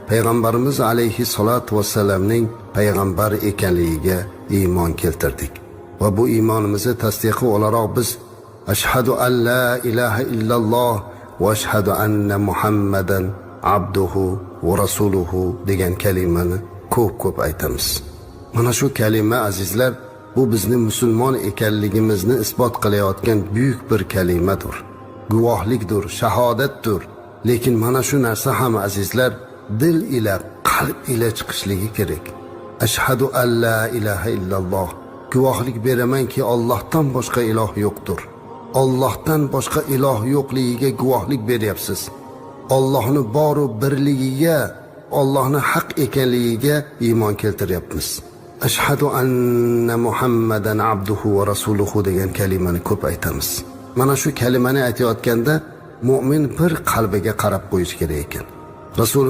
Payg'ambarimiz alayhissalotu vassalamning payg'ambar ekanligiga iymon keltirdik va bu iymonimizni tasdiqi o'laroq biz "Ashhadu an la ilaha illalloh va ashhadu anna Muhammadan abduhu va rasuluhu" degan kalimani ko'p ko'p aytamiz. Mana shu kalima, azizlar, bu bizni musulmon ekanligimizni isbot qilayotgan buyuk bir kalimadir, guvohlikdir, shahodatdir. Lekin mana shu narsa ham, azizlar, dil ila, qalb ila chiqishligi kerak. "Ashhadu an la ilaha illalloh", guvohlik beramanki, Ollohdan boshqa iloh yo'qdir. Ollohdan boshqa iloh yo'qligiga guvohlik beryapsiz. Ollohni boru birligiga, Ollohni haq ekanligiga iymon keltiryapmiz. "Ashhadu anna Muhammadan abduhu va rasuluhu" degan kalimani ko'p aytamiz. Mana shu kalimani aytayotganda mo'min bir qalbiga qarab qo'yish kerak ekan. Rasulimiz